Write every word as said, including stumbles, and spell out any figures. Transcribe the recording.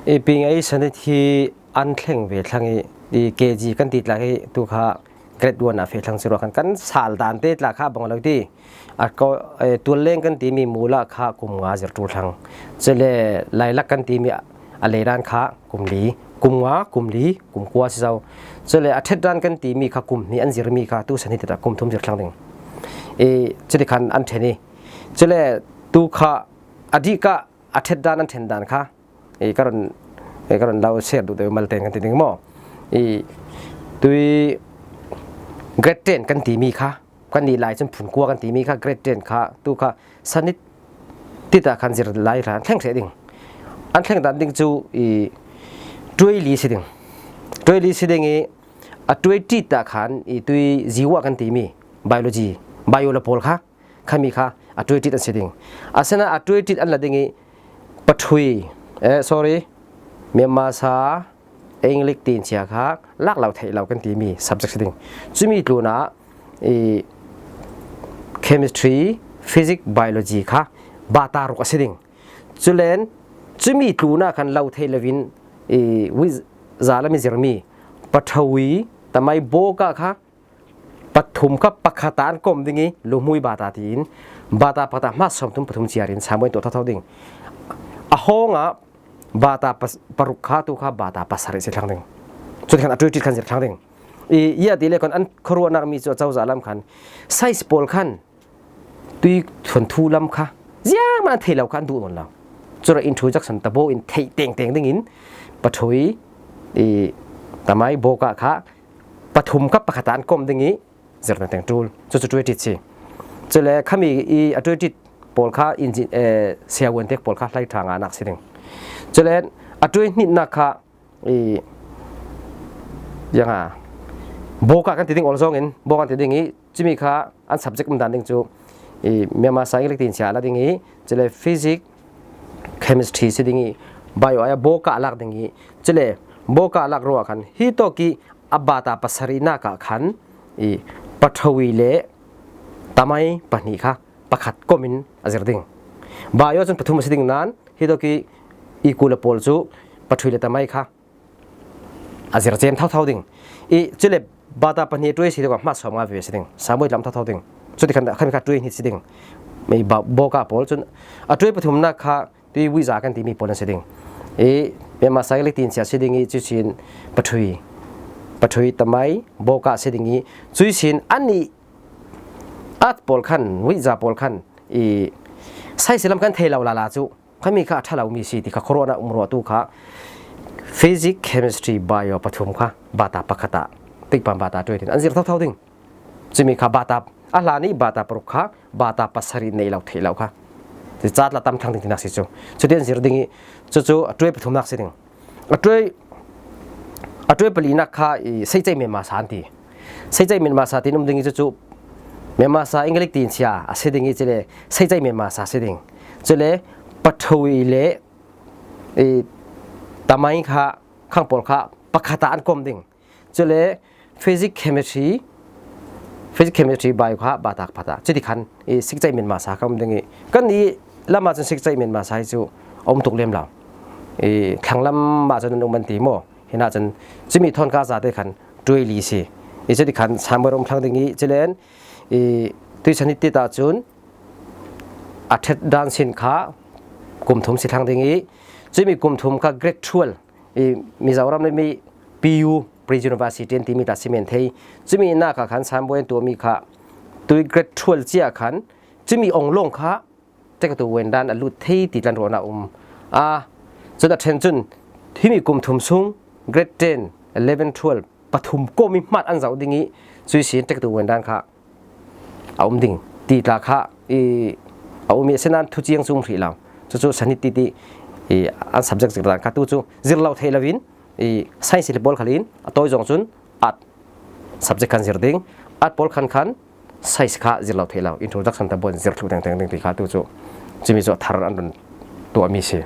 I ping ei sanit hi an thleng ve thlang i, i K G kan ti tla hi tu kha grade one a fe thlang si ruah khan kan sal dan te tla kha bang lo ti. A ko, eh, tual leng kan ti mi mula kha kum nga zir tul thlang. Chule lailak kan ti mi a leiran kha kum li, kum nga, kum li, kum kua si zo. Chule a thet dan kan ti mi kha kum hnih an zir mi kha tu sanit ta kum thum zir thlang ding. I chuti khan an then i. Chule tu kha a di ka a thet dan an then dan kha. I ka ron, i ka ron lau ser du de mal ten kan ti ding mo. I tui grade ten kan ti mi kha. Kan ni lai chun phun kua kan ti mi kha grade ten kha. Tu kha sanit ti ta khan zir lai ran thleng se ding. An thleng dan ding chu i tuai li si ding. Tuai li si ding i a tuai ti ta khan i tui ziwa kan ti mi. Biology, bio la pol kha. Khami kha a tuai tit an si ding. A sena a tuai tit an la ding i pathui, eh, sorry, Myanmar sa, English tin chia kha lak lau thei lau kan ti mi subject si ding. Chumi tluna i chemistry, physics, biology kha bata ruk a si ding. Chulen chumi tluna khan lau thei lovin i wi za la mi zir mi pathawi tamai boka kha pathum kha pakhata an kom ding i lumui bata tiin bata pakhata hma som thum pathum chiarin samoi to thau thau ding. A honga bata pas-, paruk kha tu kha bata pasari si thlang ding. Chuti khan a tuai tit khan zir thlang ding. I, ia ti le kon an khorua nak mi chu a chau za lam khan size pol khan tui thon thu lam kha ziang man thei lo khan du non lo. Chura introduction ta bo in thei teng teng ding in pathui i tamai boka kha pathum kha pakhata an kom ding i zirna teng tul. Chu chu tuai tit si. Chule khami i a tuai tit pol kha injin, eh, siawan tek pol kha hlai thanga nak si ding. Chule a tuai hnit nak kha i yanga boka kan ti ding ol zong in boka kan ti ding i chimi kha an subject um dan ding chu i Myanmar sa English tin sia la ding i chule physics chemistry si ding i bio a boka lak ding i chule boka lak ruah khan hi to ki a bata pasari na ka khan i pathawi le tamai pahnih kha pakhat komin a zir ding. Bio chun pathum a si ding nan hi to ki i kula pol chu pathui le tamai kha a zir chem thau thau ding. I chule bata pahnih tuai si ding hma som nga ve si ding. Samoi lam thau thau ding. Chuti khan khami kha tuai hnit si ding. Mi ba, boka pol chun a tuai pathum na kha tui wiza kan ti mi pol an si ding. I Myanmar sa English tin sia si ding i chu sin pathui. Pathui tamai boka si ding i chu sin ani at pol khan wiza pol khan i size lam kan thei lo la la chu. Khami kha a tha lo mi si ti kha khorua na um ruah tu kha physics, chemistry, bio pathum kha bata pakhata tik pam bata tuai tin an zir thau thau ding. Chimi kha bata a hla ni bata paruk kha bata pasari nei lo thei lo kha. Ti chat la tam thlang ding ti nak si chu. Chuti an zir ding i chu chu a tuai pathum nak si ding. A tuai, a tuai pali nak kha i seichai Myanmar sa an ti. Seichai Myanmar sa tin um ding i chu chu Myanmar sa English tin sia a si ding i chule seichai Myanmar sa si ding. Chule pathawi le i tamai kha khang pol kha pakhata an kom ding. Chule physics chemistry, physics chemistry bio kha bata pakhata. Chuti khan i seichai Myanmar sa kha um ding i kan i lama chun seichai Myanmar sa hi chu a um tuk lem lo. I thlang lam ma chun an um an ti mo. Hina chun chimi thon ka za te khan tuai li si. I chuti khan samoi rum thlang ding i chulen i tui sanit ti ta chun a thet dan sin kha kum thum si thlang ding i chimi kum thum kha grade twelve i Mizoram le mi P U, Pre-University an ti mi ta si men thei. Chumi na kha khan samoi an tu mi kha tui grade twelve chia khan chumi ong long kha tek tu wen dan a lut thei ti tlan ruah na um. A, chun a then chun himi kum thum sung grade ten, eleven, twelve pathum komi hmat an zau ding i chu sin tek tu wen dan kha a um ding ti tla kha i a um i senan thu chiang chung hri lo. Chu chu sanit ti ti i an subject zir dan kha tu chu zir lo thei lovin i science le bol khalin a toi zong chun art subject khan zir ding. Art pol khan khan science kha zir lo thei lo. Introduction ta bon zir thlu teng teng ding ti kha tu chu chimi chu thar an run tu a mi si.